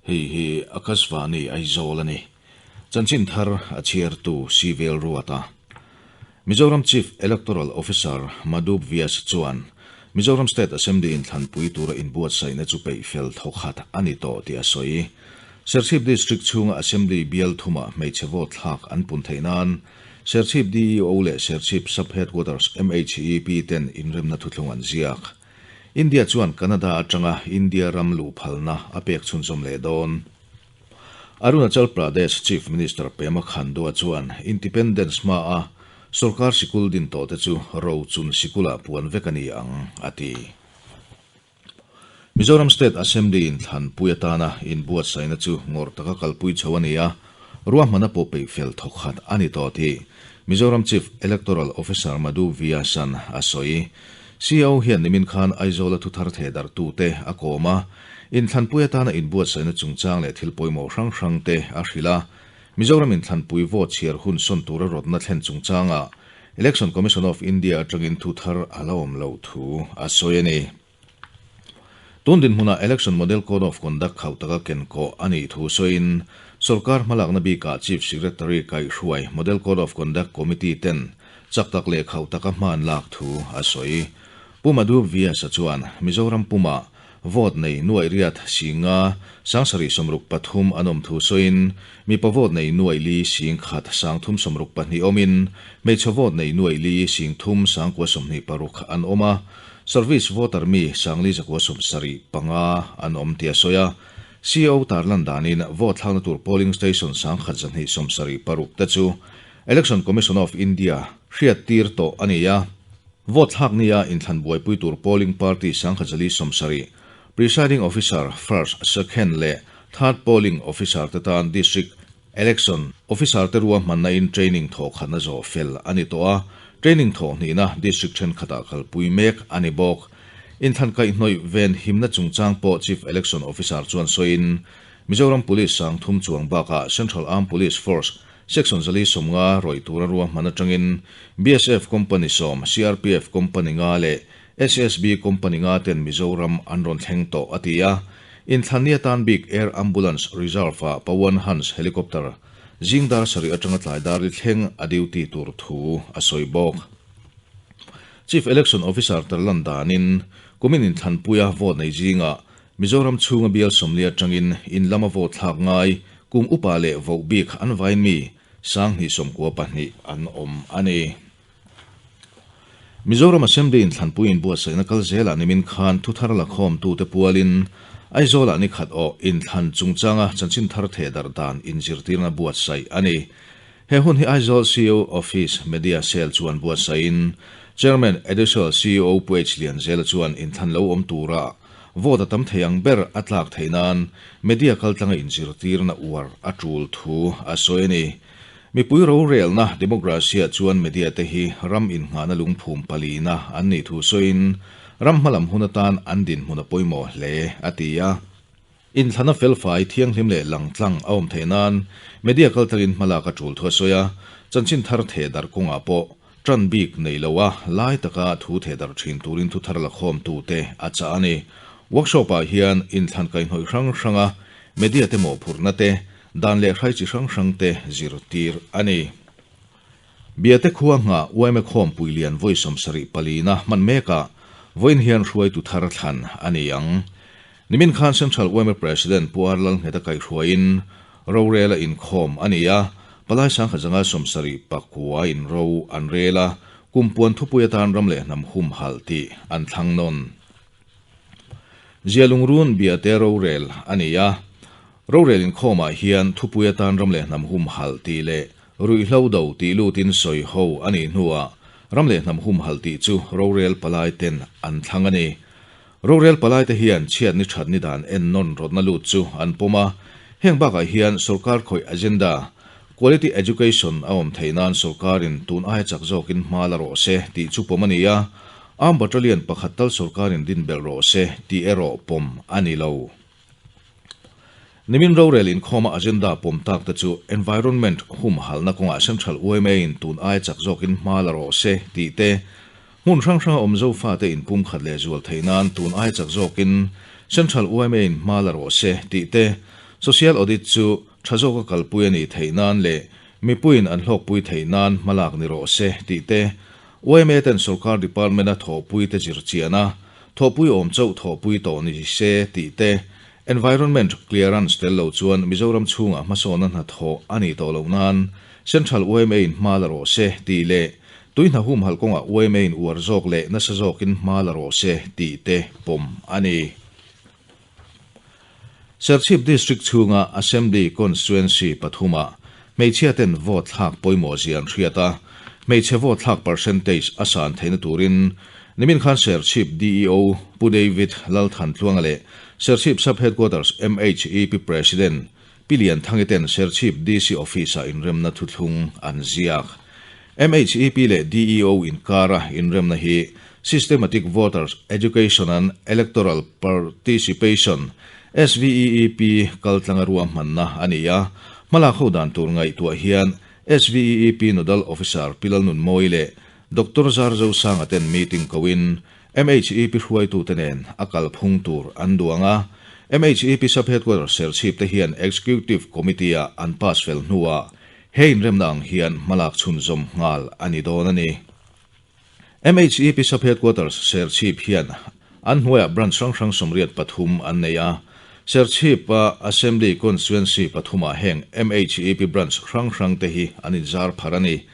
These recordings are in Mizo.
Hei hi Akashvani Aizawl a ni. Chanchin thar a chhiartu Sivel Ruata. Mizoram Chief Electoral Officer Madhub Vyas chuan Mizoram State Assembly inthlanpui tura inbuatsaihna chu peih fel thawkhat a ni tawh tih a sawi. Serchhip District chhunga Assembly bial thumah hmeichhe vote thlak an pun theih nan Serchhip DEO leh Serchhip Sub-Headquarters MHEP ten inremna thuthlung an ziak. India chuan Canada atanga India ram luh phalna a pek chhunzawm leh dawn. Arunachal Pradesh Chief Minister Pema Khandu-a chuan Independence hmaa sorkar sikul din tawhte chu rochun sikulah puan vek a ni ang, a ti. Mizoram State Assembly in thlanpui atana inbuatsaihna chu ngawrh taka kalpui chho a ni a, ruahmana pawh peih fel thawkhat a ni tawh tih Mizoram Chief Electoral Officer Madhu Vyas-a'n a sawi. CEO hian nimin khan Aizawl-a thuthar thehdarhtute a kawm a, inthlanpui atana inbuatsaihna chungchang leh thil pawimawh hrang hrangte a hrilh a. Mizoram inthlanpui vote chhiar hun sawn tura rawtna thlen chungchangah Election Commission of India atangin thuthar a la awm loh thu a sawi a ni. Tun dinhmunah Election Model Code of Conduct khauh taka ken kawh a nih thu sawiin sorkar hmalakna bikah Chief Secretary kaihhruai Model Code of Conduct Committee ten chak tak leh khauh taka hma an lak thu a sawi. Pu Madhu Vyas-a chuan Mizoram pumah Vote nei nuaih riat singa sangsarih 63 an awm thu sawiin, mipa vote nei nuaih li sing khat sangthum 62 awmin, hmeichhe vote nei nuaih li sing thum sangkua 26 an awm a, service voter mi sangli zakua 75 an awm tih a sawi a. CEO tarlan danin vote thlakna tur polling station sangkhat 276 te chu Election Commission of India hriattir tawh a ni a. Vote thlak nia inthlan buaipui tur polling party 1070, presiding officer, first, second leh third polling officer te tan district election officer te ruahmanna in training thawh khatna zawh fel a ni tawh a, training thawh hnihna district thenkhatah kalpui mek a ni bawk. Inthlan kaihhnawih ven himna chungchang pawh chief election officer chuan sawiin Mizoram Police 3000 chuang bakah Central Armed Police Force Section 450 rawih tura ruahman atangin BSF Company 10, CRPF Company nga leh SSB Company nga ten Mizoram an rawn thleng tawh a ti a. Inthlanni atan bik Air Ambulance Reserve-ah Pawan Hans Helicopter zing dar sarih atanga tlai dar li thleng a duty tur thu a sawi bawk. Chief Election Officer tarlan danin kumin inthlanpuia vote nei zingah Mizoram chhunga bial 40 atangin in lama vote thlak ngai kum upa leh voh bik an vain mi 292 an awm a ni. Mizoram Assembly inthlanpui inbuatsaihna kal zelah nimin khan thuthar lakhawmtute pualin Aizawlah ni khat awh inthlan chungchanga chanchin thar thehdarh dan inzirtirna buatsaih a ni. He hun hi Aizawl CEO Office Media Cell chuan buatsaihin Chairman Additional CEO Pu H Lianzela chuan inthlan lo awm tura vote a tam thei ang ber a tlak theih nan media kaltlanga inzirtirna uar a tul thu a sawi a ni. Mipui rorelna democracy-ah chuan media te hi ram innghahna lungphum palina an nih thu sawiin ram hmalam hun atan an dinhmun a pawimawh hle a ti a. Inthlana felfai, thianghlim leh langtlang a awm theih nan media kaltlangin hmalak a tul thu a sawi a, chanchin thar thehdarh kawngah pawh Ṭan bik nei lo a, lai taka thu thehdarh ṭhin turin thu thar lakhawmtute a chah a ni. Workshop-ah hian inthlan kaihhnawih hrang hranga media te mawhphurhna te, dan leh hrai chi hrang hrang te zirtir a ni. Biate khua nghah yma khawmpui lian vawi 74 na hman mekah vawiin hian hruaitu thar thlan a ni ang. Nimin khan Central yma President Pu R Lalngheta kaihhruaiin Rorel a inkhawm a ni a, palai 1079 in ro an rel a, kum puan thupui atan ram leh hnam humhalh tih an thlang nawn. Zialungrun biate rorel a ni a, rorel inkhawmah hian thupui atan ram leh hnam humhalh tih leh ruihhlo do tih lutin sawi ho a nih hnuah ram leh hnam humhalh tih chu rorel palai ten an thlang a ni. Rorel palaite hian chhiat ni that ni dan en nawn rawtna lut chu an pawm a, heng bakah hian sorkar khawih agenda, quality education a awm theih nan sorkarin tun aia chak zawkin hma la rawh se tih chu pawm a ni a, Armed Battalion pakhat tal sorkarin din belh rawh se tih erawh pawm a ni lo. Nimin rorel inkhawma agenda pawm tak te chu environment humhalhna kawngah Central yma in tun aia chak zawkin hma la rawh se tih te, Hmun hrang hranga awm Zofate inpumkhat leh zual theih nan tun aia chak zawkin Central yma in hma la rawh se tih te, Social Audit chu tha zawka kalpui a nih theih nan leh mipuiin an hlawkpui theih nan hmalak ni rawh se tih te, yma ten sawrkar department-a thawhpuite zir chian a, thawhpui awm chauh thawhpui tawh ni se tih te, Environment Clearance tel lo chuan Mizoram chhungah hmasawnna hnathawh a nih tawh loh nan Central yma in hma la rawh se tih leh Tui hna humhalh kawngah yma in uar zawk leh nasa zawkin hma la rawh se tih te pawm a ni. Serchhip District chhunga Assembly Constituency pathumah hmeichhia ten vote thlak pawimawh zia an hriat a, hmeichhe vote thlak percentage a san theihna turin nimin khan Serchhip DEO Pu David Lalthantluanga leh Serchhip Sub Headquarters MHEP President Pi Lianthangi ten Serchhip DC Office-ah inremna thuthlung an ziak. MHEP leh DEO inkara inremna hi Systematic Voters Education and Electoral Participation, SVEEP, kaltlanga ruahmanna a ni a. Hmalak ho dan tur ngaihtuah hian SVEEP Nodal Officer Pi Lalnunmawi leh Doctor Zarzosanga ten meeting koin MHEP hruaitute nen a kalphung tur an duang a, MHEP Sub-Headquarters Serchhip te hian Executive Committee-ah an pass fel hnuah he inremna ang hian hmalak chhunzawm nghal a ni dawn a ni. MHEP Sub-Headquarters Serchhip hian an hnuaiah branch hrang hrang 83 an nei a, Serchhip-a Assembly Constituency pathumah heng MHEP branch hrang hrang te hi an inzar phar a ni.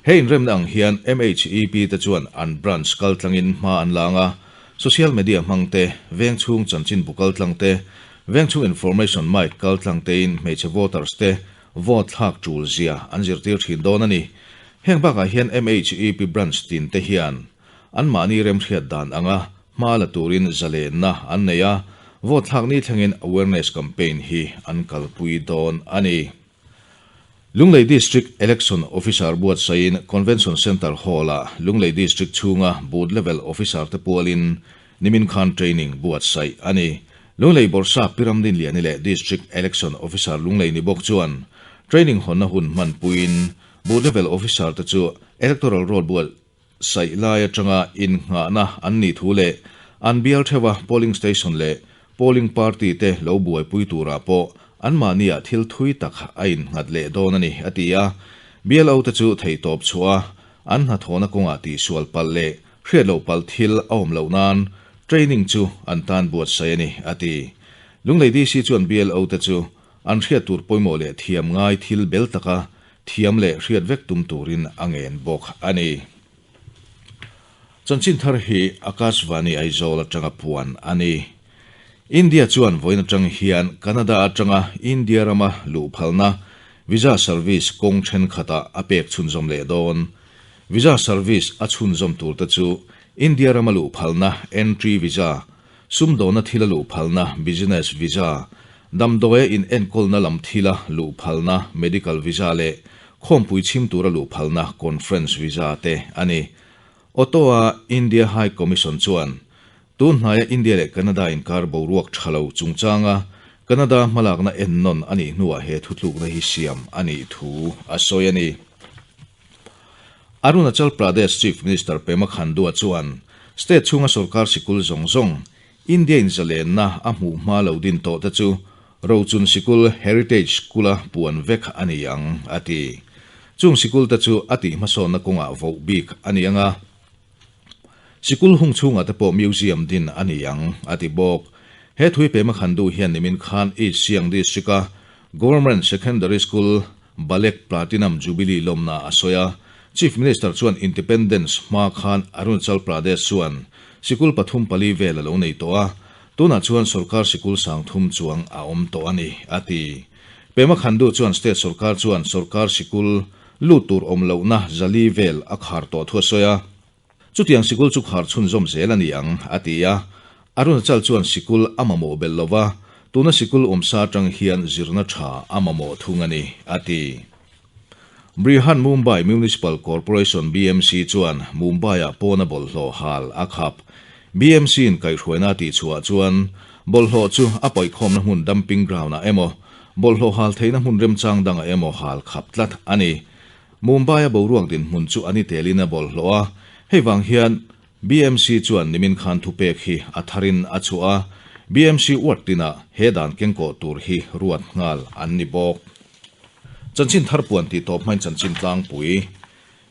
He inremna ang hian MHEP te chuan an branch kaltlangin hma an lang a, social media hmang te, vengchhung chanchinbu kaltlang te, vengchhung information mic kaltlang tein hmeichhe voters te vote thlak tul zia an zirtir thin dawn a ni. Heng bakah hian MHEP branch tin te hian anmahni remhriat dan anga hma la turin zalenna an nei a, vote thlak ni thlengin awareness campaign hi an kalpui dawn a ni. Lunglei District Election Officer buatsaiin Convention Centre Hall-ah Lunglei District chhunga Booth Level Officer te pualin nimin khan training buatsaih a ni. Lunglei Bawrhsap Pi Ramdinliani leh District Election Officer Lunglei ni bawk chuan training hawnna hun hmanpuiin Booth Level Officer te chu Electoral Roll buatsaih lai atanga innghahna an nih thu leh an bial theuha polling station leh polling party te lo buaipui turah pawh anmahniah thil thui tak a innghat leh dawn a ni, a ti a. BLO te chu theihtawp chhuah a, an hnathawhna kawngah tihsual palh leh hriat loh palh thil a awm loh nan training chu an tan buatsaih a ni, a ti. Lunglei DC chuan BLO te chu an hriat tur pawimawh leh thiam ngai thil bel taka thiam leh hriat vek tum turin a ngen bawk a ni. Chanchin thar hi Akashvani Aizawl atanga puan a ni. India chuan vawiin atang hian Canada atanga India rama luh phalna visa service kawng thenkhatah a pek chhunzawm leh dawn. Visa service a chhunzawm turte chu India rama luh phalna entry visa, sumdawna thila luh phalna business visa, damdawia inenkawlna lam thila luh phalna medical visa leh khawmpui chhim tura luh phalna conference visa te a ni. Ottawa India High Commission chuan tun hnaia India leh Canada inkar boruak tha lo chungchanga Canada hmalakna ennawn a nih hnuah he thutlukna hi siam a nih thu a sawi a ni. Arunachal Pradesh Chief Minister Pema Khandu-a chuan state chhunga sorkar sikul zawng zawng India in zalenna a hmuh hma lo din tawh te chu Rochun sikul Heritage School-a puan vek a ni ang, a ti. Chung sikul te chu a tih hmasawnna kawngah voh bik a ni ang a, sikul hung chhungah te pawh museum din a ni ang, a ti bawk. He thui Pema Khandu hian nimin khan East Siang District-a Government Secondary School Balek Platinum Jubilee lawmna a sawi a, Chief Minister chuan Independence hma khan Arunachal Pradesh chuan sikul pathum pali vel a lo nei tawh a, tunah chuan sorkar sikul sang thum chuang a awm tawh a ni, a ti. Pema Khandu chuan state sorkar chuan sorkar sikul lut tur awm lohna zali vel a khar tawh thu a sawi a, chutiang sikul chu khar chhunzawm zel a ni ang, a ti a. Arunachal chuan sikul a mamawh belh lo va, tuna sikul awmsa atang hian zirna tha a mamawh thung a ni, a ti. Brihan Mumbai Municipal Corporation, BMC, chuan Mumbai-ah pawna bawlhhlawh hal a khap. BMC-in kaihhruaina a tihchhuah chuan bawlhhlawh chu a pawikhawmna hmun dumping ground-ah emaw, bawlhhlawh hal theihna hmun remchang dangah emaw hal khap tlat a ni. Mumbai-a boruak dinhmun chu a ni telin a bawlhhlawh a, hei vang hian BMC chuan nimin khan thupek hi a tharin a chhuah a, BMC Ward tinah he dan kengkawh tur hi ruat nghal an ni bawk. Chanchin thar puan tih tawp hmain chanchin tlangpui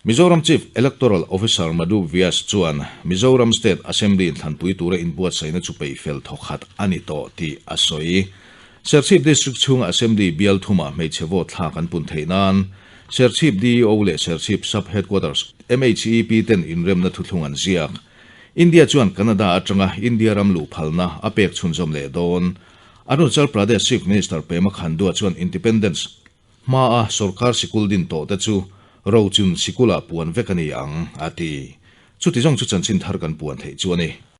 Mizoram Chief Electoral Officer Madhu Vyas chuan Mizoram State Assembly inthlanpui tura inbuatsaihna chu peihfel thawkhat a ni tawh tih a sawi. Serchhip District chhunga Assembly bial thumah hmeichhe vote thlak an pun theih nan Serchhip DEO leh Serchhip Sub Headquarters MHEP ten inremna thuthlung an ziak. India chuan Canada atanga India ram luh phalna a pek chhunzawm leh dawn. Arunachal Pradesh Chief Minister Pema Khandu-a chuan Independence hmaa sorkar sikul din tawh te chu rochun sikulah puan vek a ni ang, a ti. Chuti zawng chu chanchin thar kan puan theih chu a ni.